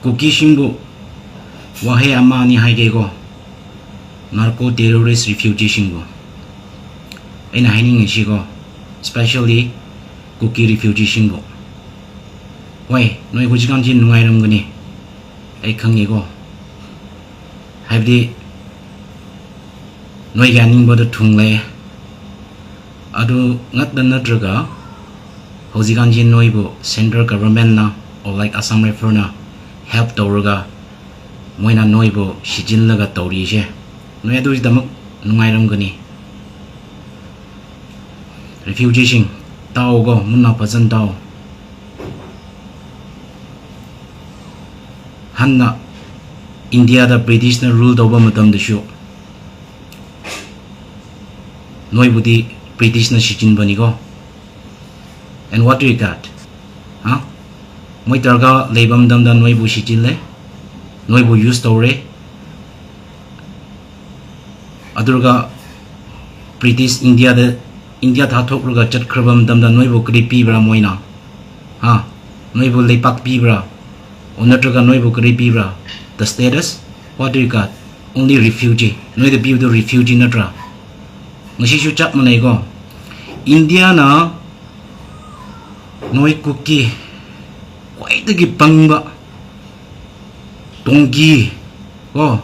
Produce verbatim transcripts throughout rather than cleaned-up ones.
ꯀꯨꯀꯤꯁꯤꯡꯕꯨ ꯋꯥꯍꯩ ꯑꯃ ꯑꯅꯤ ꯍꯥꯏꯒꯦꯀꯣ, ꯅꯥꯔꯀꯣ ꯇꯦꯔꯣꯔꯤꯁ ꯔꯤꯐ꯭ꯌꯨꯖꯤꯁꯤꯡꯕꯨ꯫ ꯑꯩꯅ ꯍꯥꯏꯅꯤꯡꯉꯤꯁꯤꯀꯣ, especially ꯀꯨꯀꯤ ꯔꯤꯐ꯭ꯌꯨꯖꯤꯁꯤꯡꯕꯨ꯫ ꯍꯣꯏ, ꯅꯣꯏ ꯍꯧꯖꯤꯛꯀꯥꯟꯁꯤ ꯅꯨꯡꯉꯥꯏꯔꯝꯒꯅꯤ, ꯑꯩ ꯈꯪꯉꯤꯀꯣ꯫ ꯍꯥꯏꯕꯗꯤ ꯅꯣꯏꯒꯤ ꯑꯅꯤꯡꯕꯗꯣ ꯊꯨꯡꯂꯦ꯫ ꯑꯗꯨ ꯉꯛꯇ ꯅꯠꯇ꯭ꯔꯒ ꯍꯧꯖꯤꯛꯀꯥꯟꯁꯤ ꯅꯣꯏꯕꯨ central governmentꯅ, or like Assam Riflesꯅ help ꯇꯧꯔꯒ ꯃꯣꯏꯅ ꯅꯣꯏꯕꯨ ꯁꯤꯖꯤꯜꯂꯒ ꯇꯧꯔꯤꯁꯦ, ꯅꯣꯏ ꯑꯗꯨꯒꯤꯗꯃꯛ ꯅꯨꯡꯉꯥꯏꯔꯝꯒꯅꯤ꯫ ꯔꯤꯐ꯭ꯌꯨꯖꯤꯁꯤꯡ, ꯇꯥꯎꯀꯣ, ꯃꯨꯟꯅ ꯐꯖꯅ ꯇꯥꯎ꯫ ꯍꯟꯅ ꯏꯟꯗꯤꯌꯥꯗ ꯕ꯭ꯔꯤꯇꯤꯁꯅ rule ꯇꯧꯕ ꯃꯇꯝꯗꯁꯨ ꯅꯣꯏꯕꯨꯗꯤ ꯕ꯭ꯔꯤꯇꯤꯁꯅ ꯁꯤꯖꯤꯟꯕꯅꯤꯀꯣ꯫ And what do you got? ꯍꯥ? ꯃꯣꯏ ꯗꯔꯒꯥ ꯂꯩꯕ ꯃꯇꯝꯗ ꯅꯣꯏꯕꯨ ꯁꯤꯖꯤꯜꯂꯦ, ꯅꯣꯏꯕꯨ use ꯇꯧꯔꯦ꯫ ꯑꯗꯨꯒ ꯕ꯭ꯔꯤꯇꯤꯁ ꯏꯟꯗꯤꯌꯥꯗ, ꯏꯟꯗꯤꯌꯥ ꯊꯥꯊꯣꯛꯂꯒ ꯆꯠꯈ꯭ꯔꯕ ꯃꯇꯝꯗ ꯅꯣꯏꯕꯨ ꯀꯔꯤ ꯄꯤꯕ꯭ꯔꯥ ꯃꯣꯏꯅ? ꯍꯥ? ꯅꯣꯏꯕꯨ ꯂꯩꯄꯥꯛ ꯄꯤꯕ꯭ꯔꯥ? ꯑꯣ, ꯅꯠꯇ꯭ꯔꯒ ꯅꯣꯏꯕꯨ ꯀꯔꯤ ꯄꯤꯕ꯭ꯔꯥ? The status? What do you got? Only refugee. ꯅꯣꯏꯗ ꯄꯤꯕꯗꯨ refugee ꯅꯠꯇ꯭ꯔꯥ? ꯉꯁꯤꯁꯨ ꯆꯞ ꯃꯥꯟꯅꯩꯀꯣ꯫ ꯏꯟꯗꯤꯌꯥꯅ ꯅꯣꯏ ꯀꯨꯀꯤ ꯈ꯭ꯋꯥꯏꯗꯒꯤ ꯄꯪꯕ ꯇꯣꯡꯀꯤ ꯀꯣ,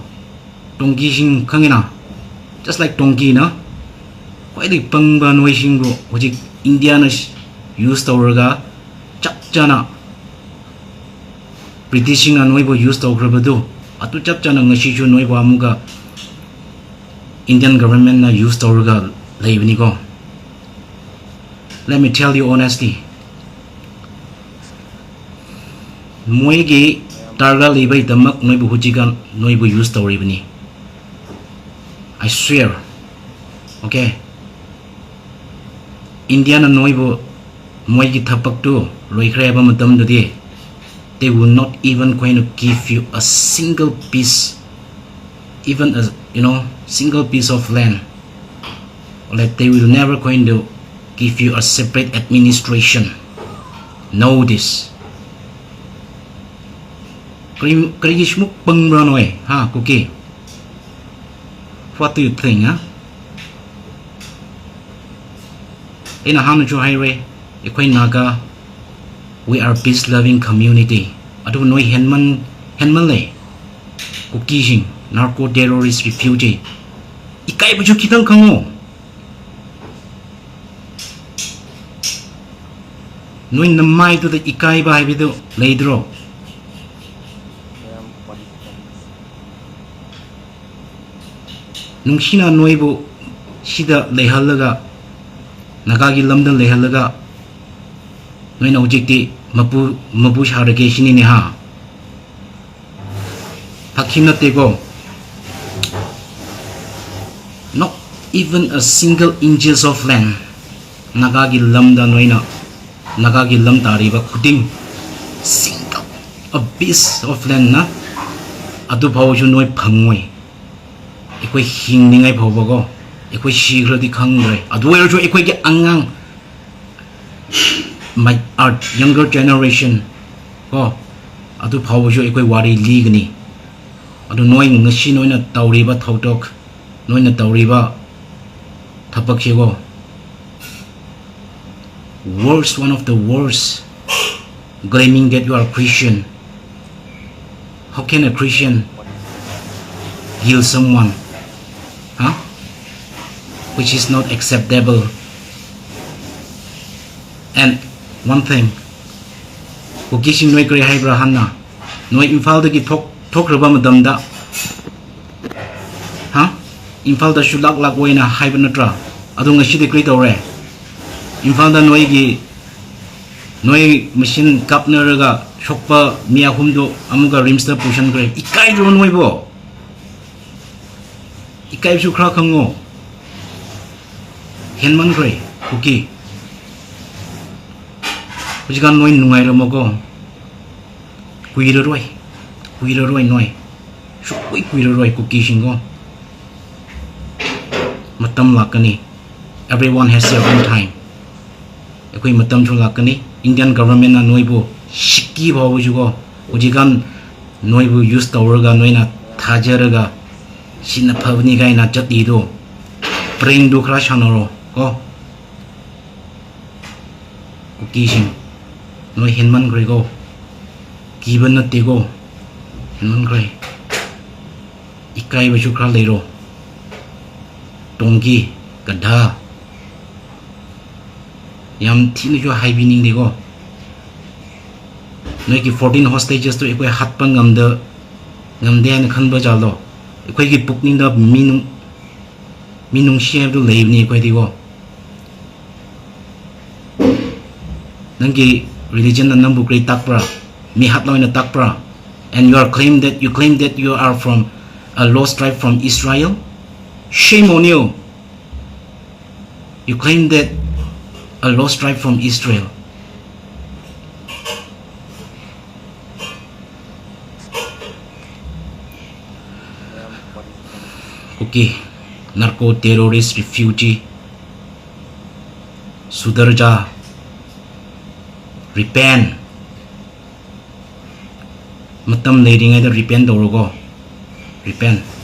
ꯇꯣꯡꯀꯤꯁꯤꯡ ꯈꯪꯉꯤꯅ? Just like ꯇꯣꯡꯀꯤꯅ ꯈ꯭ꯋꯥꯏꯗꯒꯤ ꯄꯪꯕ ꯅꯣꯏꯁꯤꯡꯕꯨ ꯍꯧꯖꯤꯛ ꯏꯟꯗꯤꯌꯥꯅ use ꯇꯧꯔꯒ ꯆꯞ ꯆꯥꯅ ꯕ꯭ꯔꯤꯇꯤꯁꯁꯤꯡꯅ ꯅꯣꯏꯕꯨ use ꯇꯧꯈ꯭ꯔꯕꯗꯨ, ꯑꯗꯨ ꯆꯞ ꯆꯥꯅ ꯉꯁꯤꯁꯨ ꯅꯣꯏꯕꯨ ꯑꯃꯨꯛꯀ Indian governmentꯅ use ꯇꯧꯔꯒ ꯂꯩꯕꯅꯤꯀꯣ꯫ Let me tell you honestly, ꯃꯣꯏꯒꯤ ꯗꯔꯒꯥ ꯂꯩꯕꯒꯤꯗꯃꯛ ꯅꯣꯏꯕꯨ ꯍꯧꯖꯤꯛꯀꯥꯟ ꯅꯣꯏꯕꯨ use ꯇꯧꯔꯤꯕꯅꯤ꯫ I swear. Okay? ꯏꯟꯗꯤꯌꯥꯅ ꯅꯣꯏꯕꯨ ꯃꯣꯏꯒꯤ ꯊꯕꯛꯇꯨ ꯂꯣꯏꯈ꯭ꯔꯦ ꯍꯥꯏꯕ ꯃꯇꯝꯗꯗꯤ, they will not even going to give you a single piece, even a, you know, single piece of land. Like, they will never going to give you a separate administration. Know this. ꯀꯔꯤ, ꯀꯔꯤꯒꯤ ꯁꯤꯃꯨꯛ ꯄꯪꯕ꯭ꯔꯥ ꯅꯣꯏ, ꯍꯥ, ꯀꯨꯀꯤ? What do you think, ꯍꯥ? ꯑꯩꯅ ꯍꯥꯟꯅꯁꯨ ꯍꯥꯏꯔꯦ, ꯑꯩꯈꯣꯏ Naga, we are peace loving community. ꯑꯗꯨꯕꯨ ꯅꯣꯏ ꯍꯦꯟꯃꯟ-, ꯍꯦꯟꯃꯜꯂꯦ꯫ ꯀꯨꯀꯤꯁꯤꯡ, narco terrorist refugee, ꯏꯀꯥꯏꯕꯁꯨ ꯈꯤꯇꯪ ꯈꯪꯉꯣ꯫ ꯅꯣꯏ ꯅꯃꯥꯏꯗꯨꯗ ꯏꯀꯥꯏꯕ ꯍꯥꯏꯕꯗꯨ ꯂꯩꯗ꯭ꯔꯣ? ꯅꯨꯡꯁꯤꯅ ꯅꯣꯏꯕꯨ ꯁꯤꯗ ꯂꯩꯍꯜꯂꯒ, ꯅꯥꯒꯥꯒꯤ ꯂꯝꯗ ꯂꯩꯍꯜꯂꯒ, ꯅꯣꯏꯅ ꯍꯧꯖꯤꯛꯇꯤ ꯃꯄꯨ, ꯃꯄꯨ ꯁꯥꯔꯒꯦ ꯁꯤꯅꯤꯅꯦ, ꯍꯥ? ꯐꯥꯈꯤ ꯅꯠꯇꯦꯀꯣ꯫ Not even a single inches of land. ꯅꯥꯒꯥꯒꯤ ꯂꯝꯗ ꯅꯣꯏꯅ, ꯅꯥꯒꯥꯒꯤ ꯂꯝ ꯇꯥꯔꯤꯕ ꯈꯨꯗꯤꯡ, single a piece of land ꯅ, ꯑꯗꯨ ꯐꯥꯎꯁꯨ ꯅꯣꯏ ꯐꯪꯉꯣꯏ꯫ ꯑꯩꯈꯣꯏ ꯍꯤꯡꯂꯤꯉꯩ ꯐꯥꯎꯕꯀꯣ, ꯑꯩꯈꯣꯏ ꯁꯤꯈ꯭ꯔꯗꯤ ꯈꯪꯗ꯭ꯔꯦ꯫ ꯑꯗꯨ ꯑꯣꯏꯔꯁꯨ ꯑꯩꯈꯣꯏꯒꯤ ꯑꯉꯥꯡ, my, our younger generation ꯀꯣ, ꯑꯗꯨ ꯐꯥꯎꯕꯁꯨ ꯑꯩꯈꯣꯏ ꯋꯥꯔꯤ ꯂꯤꯒꯅꯤ꯫ ꯑꯗꯨ ꯅꯣꯏ ꯉꯁꯤ ꯅꯣꯏꯅ ꯇꯧꯔꯤꯕ ꯊꯧꯗꯣꯛ, ꯅꯣꯏꯅ ꯇꯧꯔꯤꯕ ꯊꯕꯛꯁꯤꯀꯣ, worst, one of the worst, claiming that you are Christian. How can a Christian kill someone? Huh? Which is not acceptable. And one thing, ꯀꯨꯀꯤꯁꯤꯡ ꯅꯣꯏ ꯀꯔꯤ ꯍꯥꯏꯕ꯭ꯔꯥ ꯍꯥꯟꯅ? ꯅꯣꯏ ꯏꯝꯐꯥꯜꯗꯒꯤ ꯊꯣꯛ-, ꯊꯣꯛꯈ꯭ꯔꯕ ꯃꯇꯝꯗ, ꯍꯥ? ꯏꯝꯐꯥꯜꯗꯁꯨ ꯂꯥꯛ ꯂꯥꯛ ꯑꯣꯏꯅ ꯍꯥꯏꯕ ꯅꯠꯇ꯭ꯔꯥ? ꯑꯗꯣ ꯉꯁꯤꯗꯤ ꯀꯔꯤ ꯇꯧꯔꯦ? ꯏꯝꯐꯥꯜꯗ ꯅꯣꯏꯒꯤ, ꯅꯣꯏ ꯃꯦꯁꯤꯟ ꯀꯥꯞꯅꯔꯒ ꯁꯣꯛꯄ ꯃꯤ ꯑꯍꯨꯝꯗꯣ ꯑꯃꯨꯛꯀ ꯔꯤꯝꯁꯇ ꯄꯨꯁꯟꯈ꯭ꯔꯦ꯫ ꯏꯀꯥꯏꯗ꯭ꯔꯣ ꯅꯣꯏꯕꯣ? ꯏꯀꯥꯏꯕꯁꯨ ꯈꯔ ꯈꯪꯉꯣ꯫ ꯍꯦꯟꯃꯟꯈ꯭ꯔꯦ, ꯀꯨꯀꯤ꯫ ꯍꯧꯖꯤꯛꯀꯥꯟ ꯅꯣꯏ ꯅꯨꯡꯉꯥꯏꯔꯝꯃꯣꯀꯣ꯫ ꯀꯨꯏꯔꯔꯣꯏ, ꯀꯨꯏꯔꯔꯣꯏ ꯅꯣꯏ꯫ ꯁꯨꯛꯀꯨꯏ ꯀꯨꯏꯔꯔꯣꯏ ꯀꯨꯀꯤꯁꯤꯡꯀꯣ꯫ ꯃꯇꯝ ꯂꯥꯛꯀꯅꯤ꯫ Everyone has their own time. ꯑꯩꯈꯣꯏ ꯃꯇꯝꯁꯨ ꯂꯥꯛꯀꯅꯤ꯫ Indian government ꯅ ꯅꯣꯏꯕꯨ ꯁꯤꯛꯀꯤ ꯐꯥꯎꯕꯁꯨꯀꯣ, ꯍꯧꯖꯤꯛꯀꯥꯟ ꯅꯣꯏꯕꯨ ꯌꯨꯁ ꯇꯧꯔꯒ, ꯅꯣꯏꯅ ꯊꯥꯖꯔꯒ, ꯁꯤꯅ ꯐꯕꯅꯤ ꯀꯥꯏꯅ ꯆꯠꯂꯤꯗꯣ, ꯄ꯭ꯔꯦꯡꯗꯨ ꯈꯔ ꯁꯥꯟꯅꯔꯣ ꯀꯣ꯫ ꯀꯨꯀꯤꯁꯤꯡ, ꯅꯣꯏ ꯍꯦꯟꯃꯟꯈ꯭ꯔꯦꯀꯣ꯫ ꯀꯤꯕ ꯅꯠꯇꯦꯀꯣ, ꯍꯦꯟꯃꯟꯈ꯭ꯔꯦ꯫ ꯏꯀꯥꯏꯕꯁꯨ ꯈꯔ ꯂꯩꯔꯣ꯫ ꯇꯣꯡꯒꯤ, ꯒꯙꯥ꯫ ꯌꯥꯝ ꯊꯤꯅꯁꯨ ꯍꯥꯏꯕꯤꯅꯤꯡꯗꯦꯀꯣ꯫ ꯅꯣꯏꯒꯤ ꯐꯣꯔꯇꯤꯟ ꯍꯣꯁꯇꯦꯖꯦꯁꯇꯨ ꯑꯩꯈꯣꯏ ꯍꯥꯠꯄ ꯉꯝꯗ, ꯉꯝꯗꯦ ꯍꯥꯏꯅ ꯈꯟꯕ ꯖꯥꯠꯂꯣ? ꯑꯩꯈꯣꯏꯒꯤ ꯄꯨꯛꯅꯤꯡꯗ ꯃꯤ ꯅꯨꯡ-, ꯃꯤ ꯅꯨꯡꯁꯤ ꯍꯥꯏꯕꯗꯨ ꯂꯩꯕꯅꯤ ꯑꯩꯈꯣꯏꯗꯤꯀꯣ꯫ ꯅꯪꯒꯤ ꯔꯤꯂꯤꯖꯟꯅ ꯅꯪꯕꯨ ꯀꯔꯤ ꯇꯥꯛꯄ꯭ꯔꯥ? ꯃꯤ ꯍꯥꯠꯂꯣ ꯍꯥꯏꯅ ꯇꯥꯛꯄ꯭ꯔꯥ? And you are claim that, you claim that you are from a lost tribe from Israel? Shame on you! You claim that a lost tribe from Israel. Okay, narco terrorist refugee, ꯁꯨꯗꯔꯖꯥ, repent. ꯃꯇꯝ ꯂꯩꯔꯤꯉꯩꯗ repent ꯇꯧꯔꯣꯀꯣ, repent꯫